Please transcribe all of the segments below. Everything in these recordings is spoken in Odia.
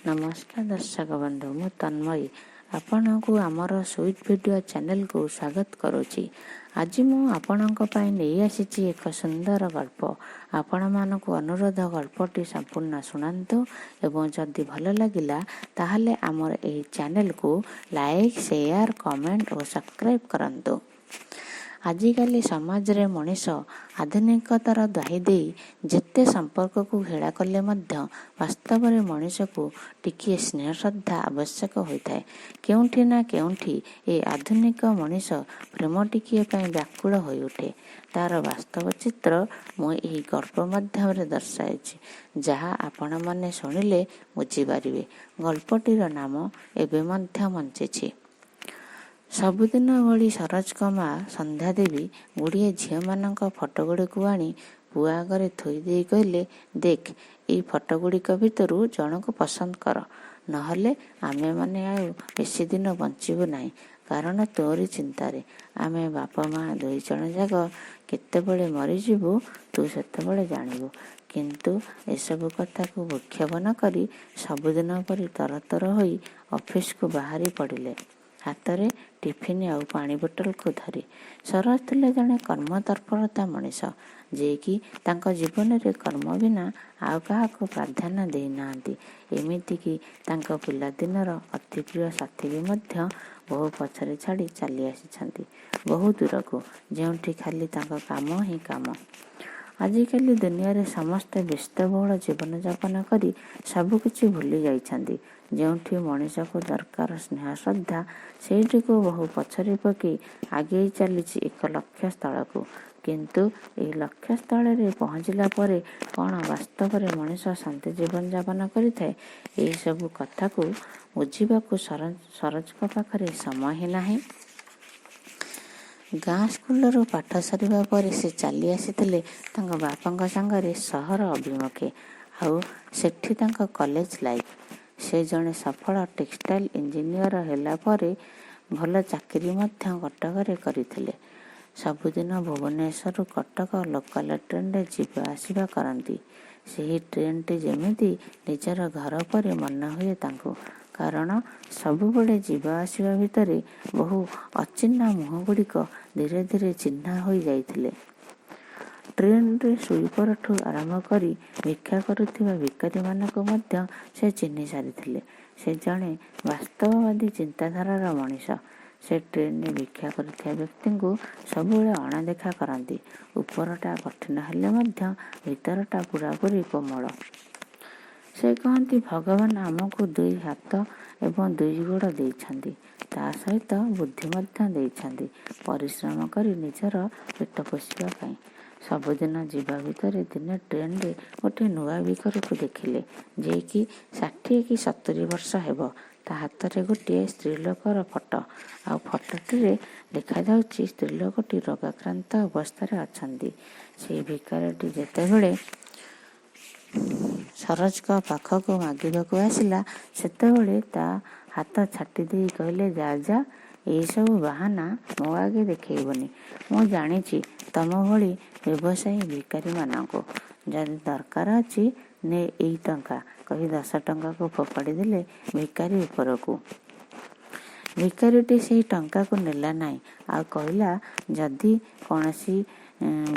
ନମସ୍କାର ଦର୍ଶକ ବନ୍ଧୁ, ମୁଁ ତନ୍ମୟୀ ଆପଣଙ୍କୁ ଆମର ସୁଇଟ୍ ଭିଡ଼ିଓ ଚ୍ୟାନେଲକୁ ସ୍ୱାଗତ କରୁଛି। ଆଜି ମୁଁ ଆପଣଙ୍କ ପାଇଁ ନେଇ ଆସିଛି ଏକ ସୁନ୍ଦର ଗଳ୍ପ। ଆପଣମାନଙ୍କୁ ଅନୁରୋଧ, ଗଳ୍ପଟି ସମ୍ପୂର୍ଣ୍ଣ ଶୁଣନ୍ତୁ ଏବଂ ଯଦି ଭଲ ଲାଗିଲା ତାହେଲେ ଆମର ଏହି ଚ୍ୟାନେଲକୁ ଲାଇକ୍, ସେୟାର, କମେଣ୍ଟ ଓ ସବସ୍କ୍ରାଇବ୍ କରନ୍ତୁ। ଆଜିକାଲି ସମାଜରେ ମଣିଷ ଆଧୁନିକତାର ଦ୍ୱାହି ଦେଇ ଯେତେ ସମ୍ପର୍କକୁ ହେଳା କଲେ ମଧ୍ୟ ବାସ୍ତବରେ ମଣିଷକୁ ଟିକିଏ ସ୍ନେହ ଶ୍ରଦ୍ଧା ଆବଶ୍ୟକ ହୋଇଥାଏ। କେଉଁଠି ନା କେଉଁଠି ଏ ଆଧୁନିକ ମଣିଷ ପ୍ରେମ ଟିକିଏ ପାଇଁ ବ୍ୟାକୁଳ ହୋଇଉଠେ। ତାର ବାସ୍ତବ ଚିତ୍ର ମୁଁ ଏହି ଗଳ୍ପ ମାଧ୍ୟମରେ ଦର୍ଶାଇଛି, ଯାହା ଆପଣମାନେ ଶୁଣିଲେ ବୁଝିପାରିବେ। ଗଳ୍ପଟିର ନାମ ଏବେ ମଧ୍ୟ ବଞ୍ଚିଛି। ସବୁଦିନ ଭଳି ସରୋଜଙ୍କ ମା ସନ୍ଧ୍ୟା ଦେବୀ ଗୁଡ଼ିଏ ଝିଅମାନଙ୍କ ଫଟୋଗୁଡ଼ିକୁ ଆଣି ପୁଅ ଆଗରେ ଥୋଇ ଦେଇ କହିଲେ, ଦେଖ, ଏଇ ଫଟୋଗୁଡ଼ିକ ଭିତରୁ ଜଣକୁ ପସନ୍ଦ କର, ନହେଲେ ଆମେମାନେ ଆଉ ବେଶୀ ଦିନ ବଞ୍ଚିବୁ ନାହିଁ। କାରଣ ତୋରି ଚିନ୍ତାରେ ଆମେ ବାପ ମା ଦୁଇ ଜଣ ଯାକ କେତେବେଳେ ମରିଯିବୁ ତୁ ସେତେବେଳେ ଜାଣିବୁ। କିନ୍ତୁ ଏସବୁ କଥାକୁ ଭୃକ୍ଷେପ ନ କରି ସବୁଦିନ ପରି ତରତର ହୋଇ ଅଫିସକୁ ବାହାରି ପଡ଼ିଲେ, ହାତରେ ଟିଫିନ୍ ଆଉ ପାଣି ବୋତଲକୁ ଧରି। ସରୋଜ ଥିଲେ ଜଣେ କର୍ମତତ୍ପରତା ମଣିଷ, ଯିଏକି ତାଙ୍କ ଜୀବନରେ କର୍ମ ବିନା ଆଉ କାହାକୁ ପ୍ରାଧାନ୍ୟ ଦେଇନାହାନ୍ତି। ଏମିତିକି ତାଙ୍କ ପିଲାଦିନର ଅତି ପ୍ରିୟ ସାଥୀକି ମଧ୍ୟ ବହୁ ପଛରେ ଛାଡ଼ି ଚାଲି ଆସିଛନ୍ତି ବହୁ ଦୂରକୁ, ଯେଉଁଠି ଖାଲି ତାଙ୍କ କାମ ହିଁ କାମ। ଆଜିକାଲି ଦୁନିଆରେ ସମସ୍ତେ ବ୍ୟସ୍ତବହୁଳ ଜୀବନଯାପନ କରି ସବୁକିଛି ଭୁଲି ଯାଇଛନ୍ତି। ଯେଉଁଠି ମଣିଷକୁ ଦରକାର ସ୍ନେହ ଶ୍ରଦ୍ଧା, ସେଇଟିକୁ ବହୁ ପଛରେ ପକାଇ ଆଗେଇ ଚାଲିଛି ଏକ ଲକ୍ଷ୍ୟସ୍ଥଳକୁ। କିନ୍ତୁ ଏହି ଲକ୍ଷ୍ୟସ୍ଥଳରେ ପହଞ୍ଚିଲା ପରେ କ'ଣ ବାସ୍ତବରେ ମଣିଷ ଶାନ୍ତି ଜୀବନଯାପନ କରିଥାଏ? ଏହିସବୁ କଥାକୁ ବୁଝିବାକୁ ସରୋଜଙ୍କ ପାଖରେ ସମୟ ହିଁ ନାହିଁ। ଗାଁ ସ୍କୁଲରୁ ପାଠ ସରିବା ପରେ ସେ ଚାଲି ଆସିଥିଲେ ତାଙ୍କ ବାପାଙ୍କ ସାଙ୍ଗରେ ସହର ଅଭିମୁଖେ, ଆଉ ସେଠି ତାଙ୍କ କଲେଜ ଲାଇଫ୍। ସେ ଜଣେ ସଫଳ ଟେକ୍ସଟାଇଲ ଇଞ୍ଜିନିୟର ହେଲା ପରେ ଭଲ ଚାକିରି ମଧ୍ୟ କଟକରେ କରିଥିଲେ। ସବୁଦିନ ଭୁବନେଶ୍ୱରରୁ କଟକ ଲୋକାଲ ଟ୍ରେନରେ ଯିବା ଆସିବା କରନ୍ତି। ସେହି ଟ୍ରେନଟି ଯେମିତି ନିଜର ଘର ପରି ମନେ ହୁଏ ତାଙ୍କୁ। କାରଣ ସବୁବେଳେ ଯିବା ଆସିବା ଭିତରେ ବହୁ ଅଚିହ୍ନା ମୁହଁଗୁଡ଼ିକ ଧୀରେ ଧୀରେ ଚିହ୍ନା ହୋଇ ଯାଇଥିଲେ। ଟ୍ରେନରେ ସୁଇପରଠୁ ଆରମ୍ଭ କରି ଭିକ୍ଷା କରୁଥିବା ଭିକାରୀମାନଙ୍କୁ ମଧ୍ୟ ସେ ଚିହ୍ନି ସାରିଥିଲେ। ସେ ଜଣେ ବାସ୍ତବବାଦୀ ଚିନ୍ତାଧାରାର ମଣିଷ। ସେ ଟ୍ରେନରେ ଭିକ୍ଷା କରୁଥିବା ବ୍ୟକ୍ତିଙ୍କୁ ସବୁବେଳେ ଅଣଦେଖା କରନ୍ତି। ଉପରଟା କଠିନ ହେଲେ ମଧ୍ୟ ଭିତରଟା ପୂରାପୂରି କୋମଳ। ସେ କହନ୍ତି, ଭଗବାନ ଆମକୁ ଦୁଇ ହାତ ଏବଂ ଦୁଇ ଗୋଡ଼ ଦେଇଛନ୍ତି, ତା ସହିତ ବୁଦ୍ଧି ମଧ୍ୟ ଦେଇଛନ୍ତି ପରିଶ୍ରମ କରି ନିଜର ପେଟ ପୋଷିବା ପାଇଁ। ସବୁଦିନ ଯିବା ଭିତରେ ଦିନେ ଟ୍ରେନରେ ଗୋଟିଏ ନୂଆ ଭିକାରୀକୁ ଦେଖିଲେ, ଯିଏକି 60 କି 70 ବର୍ଷ ହେବ। ତା ହାତରେ ଗୋଟିଏ ସ୍ତ୍ରୀଲୋକର ଫଟୋ, ଆଉ ଫଟୋଟିରେ ଦେଖାଯାଉଛି ସ୍ତ୍ରୀଲୋକଟି ରୋଗାକ୍ରାନ୍ତ ଅବସ୍ଥାରେ ଅଛନ୍ତି। ସେଇ ଭିକାରୀଟି ଯେତେବେଳେ ସରୋଜଙ୍କ ପାଖକୁ ମାଗିବାକୁ ଆସିଲା, ସେତେବେଳେ ତା ହାତ ଛାଟି ଦେଇ କହିଲେ, ଯା ଯା, ଏଇସବୁ ବାହାନା ମୋ ଆଗେ ଦେଖେଇବନି। ମୁଁ ଜାଣିଛି ତମ ଭଳି ବ୍ୟବସାୟୀ ଭିକାରୀମାନଙ୍କୁ। ଯଦି ଦରକାର ଅଛି ନେ ଏଇ ଟଙ୍କା, କହି 10 ଟଙ୍କାକୁ ଫୋପାଡ଼ି ଦେଲେ ଭିକାରୀ ଉପରକୁ। ଭିକାରୀଟି ସେହି ଟଙ୍କାକୁ ନେଲା ନାହିଁ, ଆଉ କହିଲା, ଯଦି କୌଣସି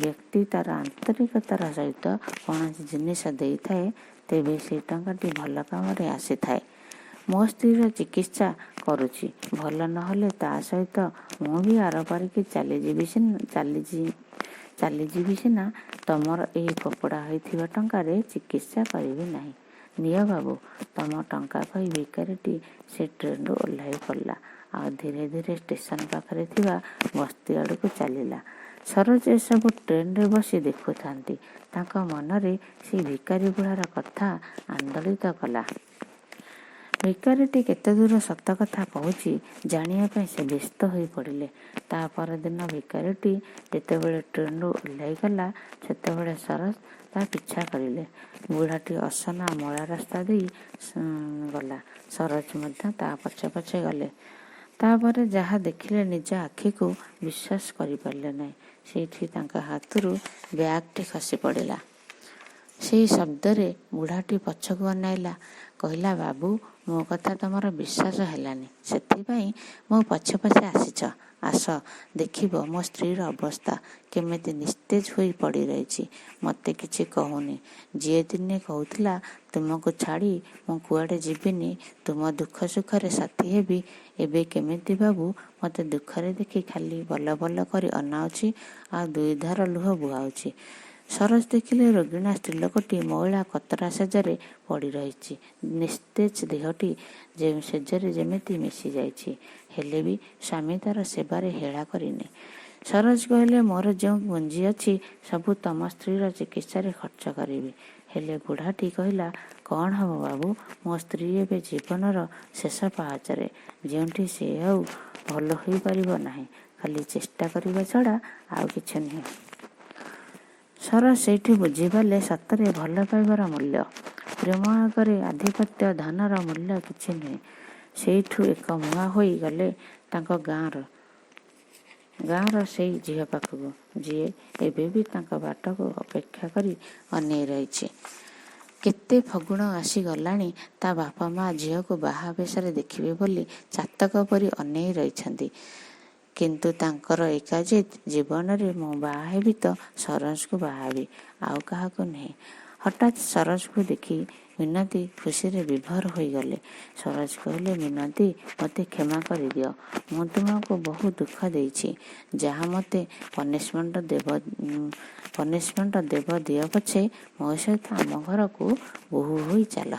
ବ୍ୟକ୍ତି ତାର ଆନ୍ତରିକତାର ସହିତ କୌଣସି ଜିନିଷ ଦେଇଥାଏ, ତେବେ ସେଇ ଟଙ୍କାଟି ଭଲ କାମରେ ଆସିଥାଏ। ମୋ ସ୍ତ୍ରୀର ଚିକିତ୍ସା କରୁଛି, ଭଲ ନହେଲେ ତା ସହିତ ମୁଁ ବି ଆରପାରିକି ଚାଲିଯିବି ସିନା, ତମର ଏହି ଫୋପଡ଼ା ହୋଇଥିବା ଟଙ୍କାରେ ଚିକିତ୍ସା କରିବି ନାହିଁ। ନିଅ ବାବୁ ତମ ଟଙ୍କା, କହି ଭିକାରୀଟି ସେ ଟ୍ରେନରୁ ଓହ୍ଲାଇ ପଡ଼ିଲା, ଆଉ ଧୀରେ ଧୀରେ ଷ୍ଟେସନ ପାଖରେ ଥିବା ବସ୍ତି ଆଡ଼କୁ ଚାଲିଲା। ସରୋଜ ଏସବୁ ଟ୍ରେନରେ ବସି ଦେଖୁଥାନ୍ତି। ତାଙ୍କ ମନରେ ସେଇ ଭିକାରୀ ବୁଢ଼ାର କଥା ଆନ୍ଦୋଳିତ କଲା। ଭିକାରୀଟି କେତେ ଦୂର ସତ କଥା କହୁଛି ଜାଣିବା ପାଇଁ ସେ ବ୍ୟସ୍ତ ହୋଇପଡ଼ିଲେ। ତା ପରଦିନ ଭିକାରୀଟି ଯେତେବେଳେ ଟ୍ରେନରୁ ଓହ୍ଲାଇଗଲା, ସେତେବେଳେ ସରୋଜ ତା ପିଛା କରିଲେ। ବୁଢ଼ାଟି ଅସନା ମଇଳା ରାସ୍ତା ଦେଇ ଗଲା, ସରୋଜ ମଧ୍ୟ ତା ପଛେ ପଛେ ଗଲେ। ତାପରେ ଯାହା ଦେଖିଲେ ନିଜ ଆଖିକୁ ବିଶ୍ୱାସ କରିପାରିଲେ ନାହିଁ। ସେଇଠି ତାଙ୍କ ହାତରୁ ବ୍ୟାଗଟି ଖସି ପଡ଼ିଲା। ସେଇ ଶବ୍ଦରେ ବୁଢ଼ାଟି ପଛକୁ ଅନାଇଲା। କହିଲା, ବାବୁ, ମୋ କଥା ତମର ବିଶ୍ୱାସ ହେଲାନି, ସେଥିପାଇଁ ମୋ ପଛେ ପଛେ ଆସିଛ। ଆସ, ଦେଖିବ ମୋ ସ୍ତ୍ରୀର ଅବସ୍ଥା କେମିତି ନିସ୍ତେଜ ହୋଇ ପଡ଼ିରହିଛି। ମୋତେ କିଛି କହୁନି। ଯିଏ ଦିନେ କହୁଥିଲା ତୁମକୁ ଛାଡ଼ି ମୁଁ କୁଆଡ଼େ ଯିବିନି, ତୁମ ଦୁଃଖ ସୁଖରେ ସାଥୀ ହେବି, ଏବେ କେମିତି ବାବୁ ମୋତେ ଦୁଃଖରେ ଦେଖି ଖାଲି ବଲବଲ କରି ଅନାଉଛି ଆଉ ଦୁଇଧାର ଲୁହ ବୁହାଉଛି। ସରୋଜ ଦେଖିଲେ ରୋଗିଣା ସ୍ତ୍ରୀଲୋକଟି ମଇଳା କତରା ଶେଯରେ ପଡ଼ିରହିଛି। ନିସ୍ତେଜ ଦେହଟି ଶେଯରେ ଯେମିତି ମିଶିଯାଇଛି। ହେଲେ ବି ସ୍ୱାମୀ ତା'ର ସେବାରେ ହେଳା କରିନି। ସରୋଜ କହିଲେ, ମୋର ଯେଉଁ ପୁଞ୍ଜି ଅଛି ସବୁ ତମ ସ୍ତ୍ରୀର ଚିକିତ୍ସାରେ ଖର୍ଚ୍ଚ କରିବି। ହେଲେ ବୁଢ଼ାଟି କହିଲା, କ'ଣ ହେବ ବାବୁ, ମୋ ସ୍ତ୍ରୀ ଏବେ ଜୀବନର ଶେଷ ପାହାଚରେ, ଯେଉଁଠି ସେ ଆଉ ଭଲ ହୋଇପାରିବ ନାହିଁ, ଖାଲି ଚେଷ୍ଟା କରିବା ଛଡ଼ା ଆଉ କିଛି ନୁହେଁ। ସରୋଜ ସେଇଠି ବୁଝିପାରିଲେ ସତରେ ଭଲ ପାଇବାର ମୂଲ୍ୟ। ପ୍ରେମ ଆଗରେ ଆଧିପତ୍ୟ ଧନର ମୂଲ୍ୟ କିଛି ନୁହେଁ। ସେଇଠୁ ଏକ ମୁହାଁ ହୋଇ ଗଲେ ତାଙ୍କ ଗାଁର ସେଇ ଝିଅ ପାଖକୁ, ଯିଏ ଏବେ ବି ତାଙ୍କ ବାଟକୁ ଅପେକ୍ଷା କରି ଅନେଇ ରହିଛି। କେତେ ଫଗୁଣ ଆସି ଗଲାଣି, ତା ବାପା ମା ଝିଅକୁ ବାହା ବେଶରେ ଦେଖିବେ ବୋଲି ଚାତକ ପରି ଅନେଇ ରହିଛନ୍ତି। କିନ୍ତୁ ତାଙ୍କର ଏକା ଜିଦ୍, ଜୀବନରେ ମୁଁ ବାହା ହେବି ତ ସରୋଜକୁ ବାହା ହେବି, ଆଉ କାହାକୁ ନୁହେଁ। ହଠାତ୍ ସରୋଜକୁ ଦେଖି ମିନତୀ ଖୁସିରେ ବିଭୋର ହୋଇଗଲେ। ସରୋଜ କହିଲେ, ମିନତୀ, ମୋତେ କ୍ଷମା କରିଦିଅ। ମୁଁ ତୁମକୁ ବହୁ ଦୁଃଖ ଦେଇଛି। ଯାହା ମୋତେ ପନିଶମେଣ୍ଟ ଦେବ ଦିଅ ପଛେ, ମୋ ସହିତ ଆମ ଘରକୁ ବୋହୂ ହୋଇ ଚାଲ।